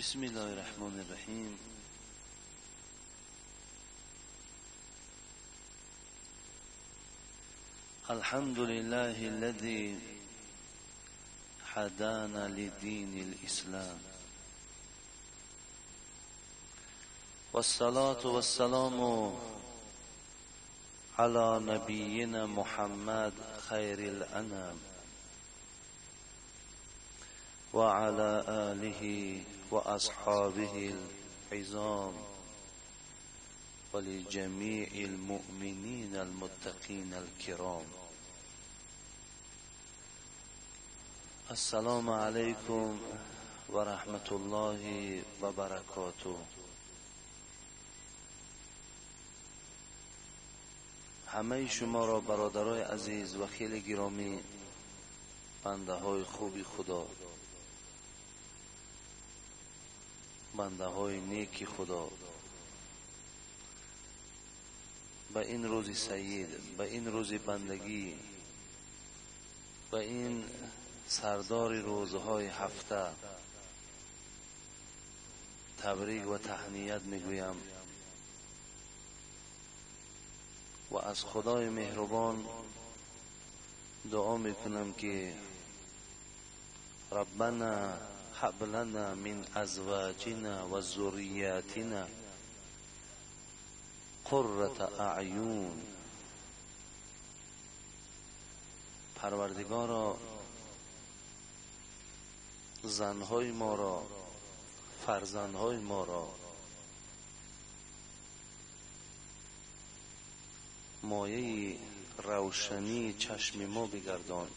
بسم الله الرحمن الرحیم. الحمد لله الذي هدانا لدين الإسلام، والصلاة والسلام على نبينا محمد خير الأنام وعلى آله وأصحابه العظام ولجميع المؤمنين المتقين الكرام. السلام عليكم ورحمة الله وبركاته. همه شما را برادرای عزیز و خیلی گرامی، بنده های خوبی خدا، بنده های نیکی خدا، به این روز سعید، به این روز بندگی، به این سردار روزهای هفته تبریک و تهنیت میگویم و از خدای مهربان دعا میکنم که ربنا هب لنا من ازواجنا و ذریاتنا قرة اعین. پروردگارا، زنهای ما را، فرزندهای ما را مایه روشنی چشم ما بگردان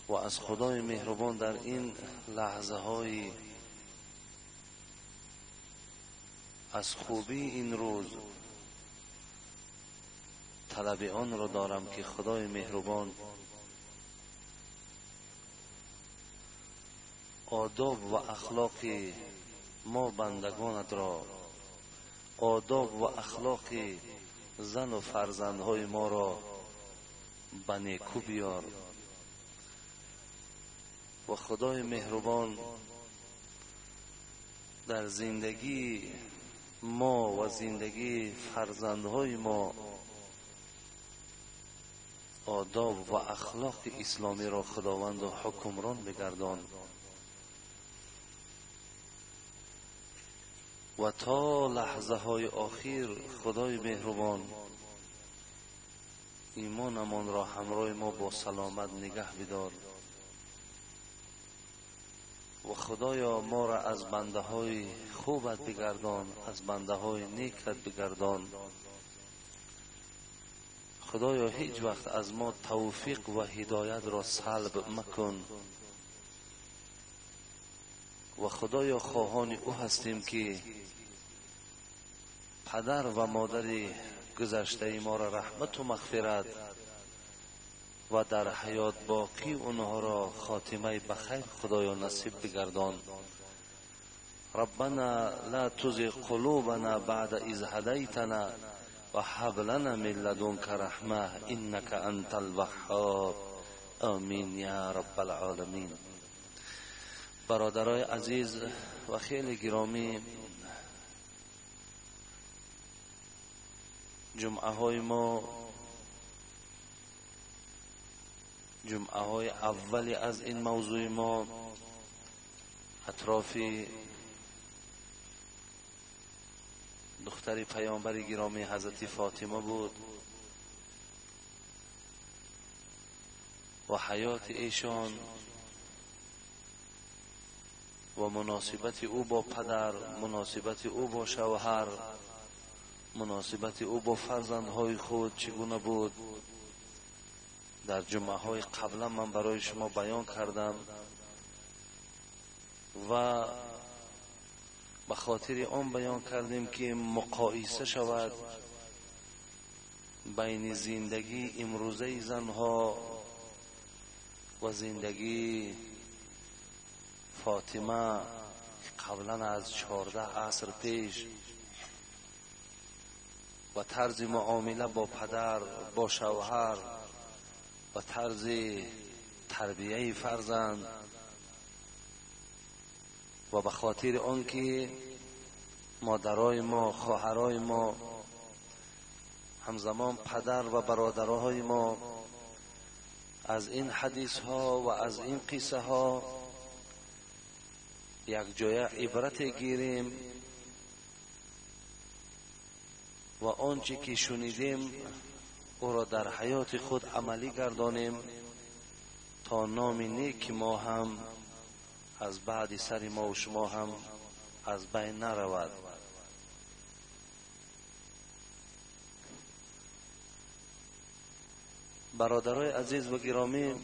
و از خدای مهربان در این لحظه های از خوبی این روز طلب آن را دارم که خدای مهربان آداب و اخلاق ما بندگانت را، آداب و اخلاق زن و فرزندهای ما را به نیکو بیار و خدای مهربان در زندگی ما و زندگی فرزندهای ما آداب و اخلاق اسلامی را خداوند و حکمران بگردان و تا لحظه های آخر خدای مهربان ایمانمان را همراه ما با سلامت نگه بدار و خدایا ما را از بنده های خوبت بگردان، از بنده های نیکت بگردان. خدایا هیچ وقت از ما توفیق و هدایت را سلب مکن و خدایا خواهان او هستیم که پدر و مادر گذشته ما را رحمت و مغفرت و در حیات باقی اونها را خاتمه بخیر خدایا نصیب بگردان. ربنا لا تزغ قلوبنا بعد إذ هديتنا وهب لنا من لدنك رحمة إنك أنت الوهاب. آمین یا رب العالمین. برادرای عزیز و خیلی گرامی، جمعه های ما، جمعه های اولی از این موضوع ما اطراف دختر پیامبر گرامی حضرت فاطمه بود و حیات ایشان و مناسبت او با پدر، مناسبت او با شوهر، مناسبت او با فرزندهای خود چگونه بود. در جمعه های قبلا من برای شما بیان کردم و به خاطر آن بیان کردیم که مقایسه شود بین زندگی امروزه زنها و زندگی فاطمه قبلا از 14 عصر پیش و طرز معامله با پدر، با شوهر و طرز تربیه فرزند و به خاطر آنکه مادرای ما، خواهرای ما، همزمان پدر و برادرهای ما از این حدیث ها و از این قصه ها یک جای عبرت گیریم و آنچه که شنیدیم او را در حیات خود عملی گردانیم تا نام نیک ما هم از بعد سر ما و شما هم از بین نرود. برادرای عزیز و گرامی،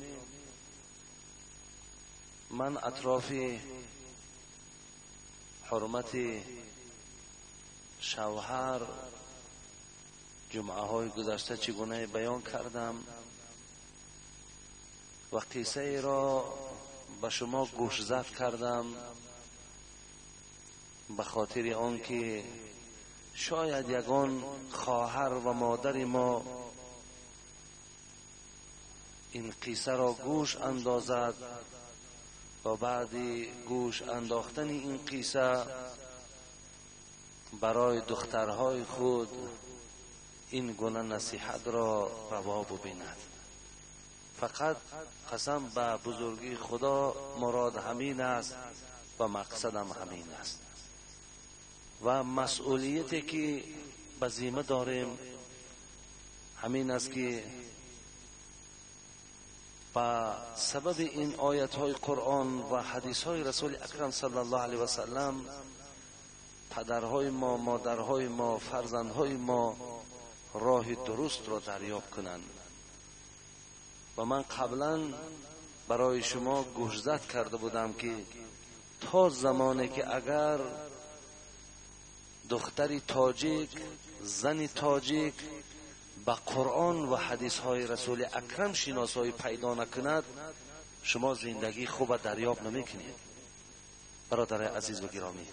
من اطراف حرمت شوهر جمعه های گذشته چگونه بیان کردم و قصه را به شما گوشزد کردم، به خاطر آنکه شاید یگان خواهر و مادر ما این قصه را گوش اندازد و بعد گوش انداختن این قصه برای دخترهای خود این گونه نصیحت را روا ببیند. فقط قسم به بزرگی خدا مراد همین است و مقصدم همین است و مسئولیتی که به ذمه داریم همین است که به سبب این آیت های قرآن و حدیث های رسول اکرم صلی الله علیه و سلم پدرهای ما، مادرهای ما، فرزندهای ما راه درست را دریافت کنند. و من قبلا برای شما گوشزد کرده بودم که تا زمانی که اگر دختری تاجیک، زن تاجیک به قرآن و حدیث های رسول اکرم شناسایی پیدا نکند، شما زندگی خوب دریافت نمیکنید. برادر عزیز و گرامی،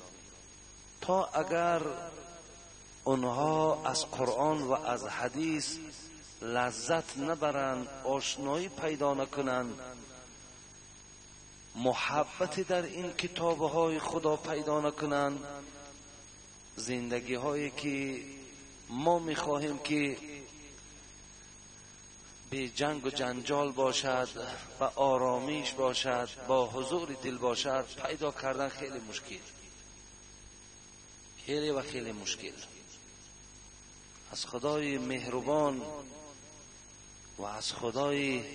تا اگر آنها از قرآن و از حدیث لذت نبرند، آشنایی پیدا نکنند، محبت در این کتابهای خدا پیدا نکنند، زندگی هایی که ما میخواهیم که به جنگ و جنجال باشد و آرامیش باشد، با حضور دل باشد، پیدا کردن خیلی مشکل، خیلی و خیلی مشکل. از خدای مهربان و از خدایی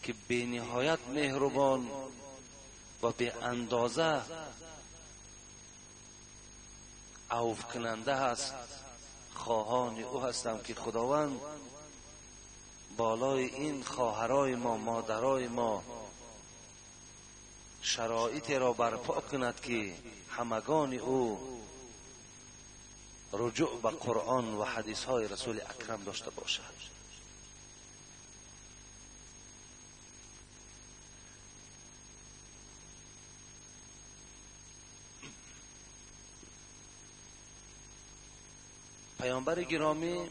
که بی نهایت مهربان و به اندازه عفو کننده هست، خواهان او هستم که خداوند بالای این خواهرای ما، مادرای ما شرایط را برپا کند که همگان او رجوع به قرآن و حدیث های رسول اکرم داشته باشد. پیامبر گرامی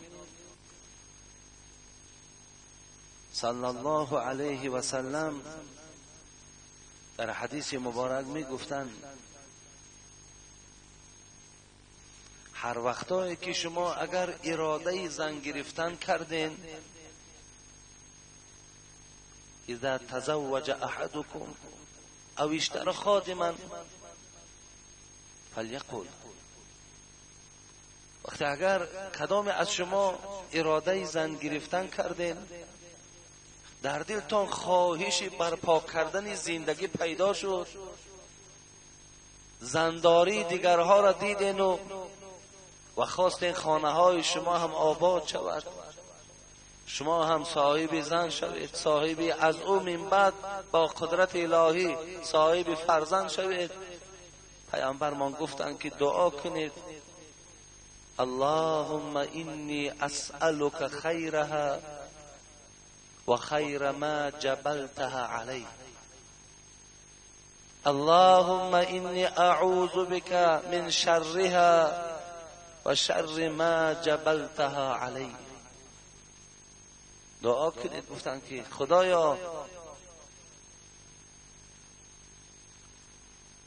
صلی الله علیه و سلم در حدیث مبارک می گفتند هر وقتایی که شما اگر اراده زن گرفتن کردین، اذا تزوج احدکم او اشترى خادما فلیقل، وقتی اگر کدام از شما اراده زن گرفتن کردین، در دلتان خواهش برپا کردن زندگی پیدا شد، زنداری دیگرها را دیدین و خواستین خانه های شما هم آباد شود، شما هم صاحب زن شوید، صاحب از او من بعد با قدرت الهی صاحب فرزند شوید. پیامبرمان گفتند که دعا کنید اللهم اینی اسألک خیرها و خیر ما جبلتها علی، اللهم اینی اعوذ بک من شرها و شر ما جبلتها علی. دعا کنید، گفتند که خدایا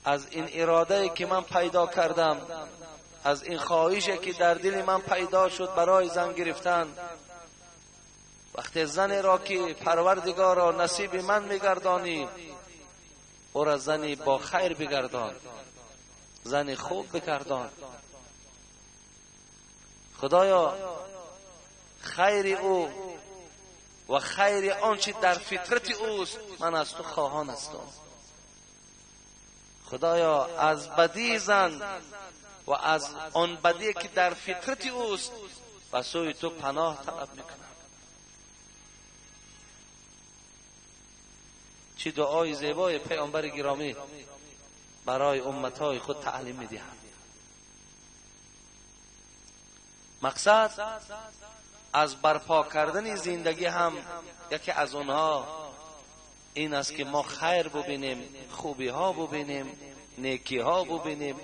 از این اراده که من پیدا کردم، از این خواهشی که در دل من پیدا شد برای زن گرفتن، وقتی زن را که پروردگار را نصیب من میگردانی، او را زنی با خیر بگردان، زن خوب بگردان. خدایا خیر او و خیر آنچه در فطرت اوست من از تو خواهان هستم. خدایا از بدی زن و از آن بدی که در فطرت اوست به سوی تو پناه طلب میکنم. چه دعای زیبای پیامبر گرامی برای امتهای خود تعلیم میدهد. مقصد از برپا کردن زندگی هم یکی از آنها این است که ما خیر ببینیم، خوبی ها ببینیم، نیکی ها ببینیم،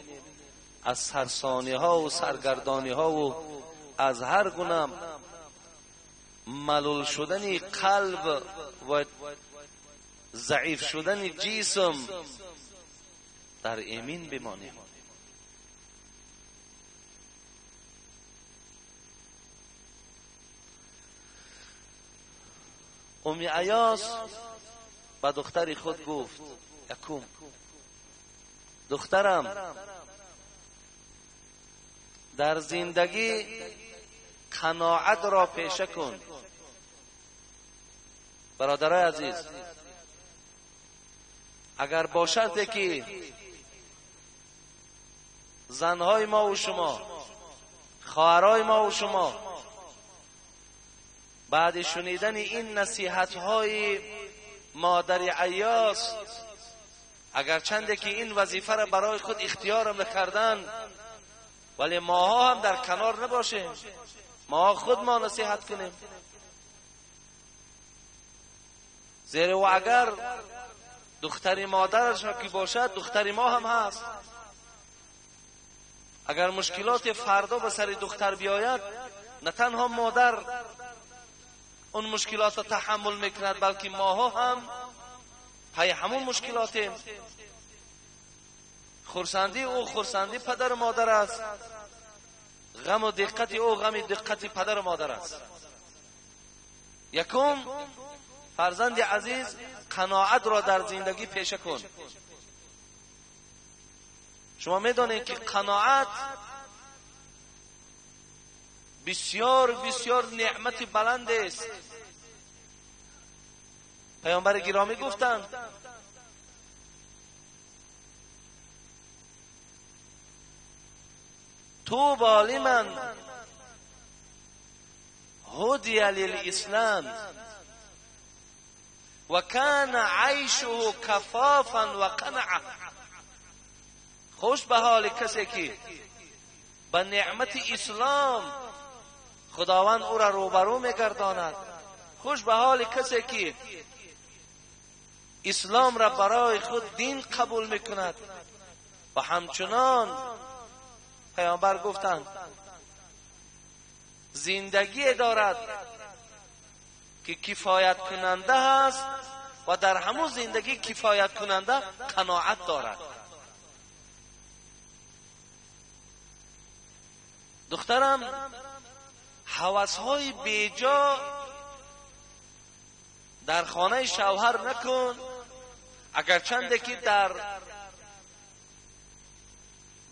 از سرسانی ها و سرگردانی ها و از هر گونه ملول شدن قلب و ضعیف شدن جسم در ایمین بمانیم. ام عیاس به دختر خود گفت: یکم دخترم، در زندگی قناعت را پیشه کن. برادرای عزیز، اگر باشد که زنهای ما و شما، خواهرای ما و شما بعد شنیدن این نصیحت های مادر عیاس، اگر چنده که این وظیفه را برای خود اختیار میکردن، ولی ماها هم در کنار نباشیم، ما خود ما نصیحت کنیم. زیرا و اگر دختر مادرش را که باشد، دختر ما هم هست. اگر مشکلات فردا به سر دختر بیاید، نه تنها مادر اون مشکلات را تحمل میکند، بلکه ماها هم پی همون مشکلاتیم. خرسندی او خرسندی پدر و مادر است، غم و دقت او غم دقت پدر و مادر است. یکم فرزند عزیز، قناعت را در زندگی پیشه کن. شما میدانید که قناعت بسیار بسیار نعمت بلند است. پیامبر گرامی گفتند: طوبی لمن هدی للاسلام و کان عیشه کفافا و قنعه. خوش به حال کسی که به نعمت اسلام خداوند او را روبرو میگرداند. خوش به حال کسی که اسلام را برای خود دین قبول میکند. و همچنان پیامبر گفتند زندگی دارد که کفایت کننده است و در همون زندگی کفایت کننده قناعت دارد. دخترم، هوس‌های بیجا در خانه شوهر نکن، اگر چنده که در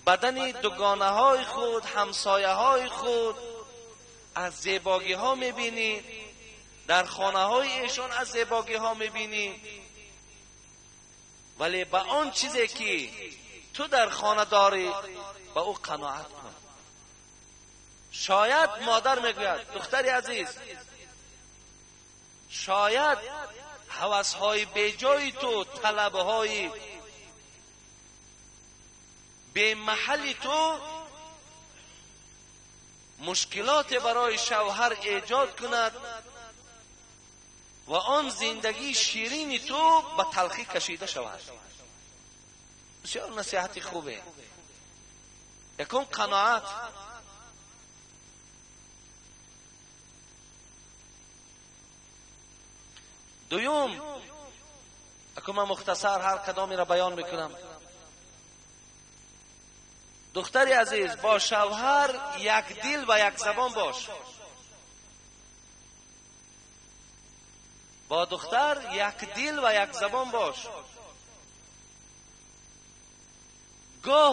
بدن دوگانه های خود، همسایه های خود از زیباگی ها میبینی، در خانه های ایشان از زیباگی ها میبینی، ولی به آن چیزی که تو در خانه داری به او قناعت کن. شاید مادر میگوید دختری عزیز، شاید هوس‌های بیجای تو، طلبهای به محل تو مشکلات برای شوهر ایجاد کند و آن زندگی شیرین تو به تلخی کشیده شود. بسیار نصیحت خوبه. یکم قناعت. دوم، اکو من مختصر هر کدامی را بیان میکنم. Духтари азиз, бо шавҳар як дил ва як забон бош. Бо духтар як дил ва як забон бош. Гоҳ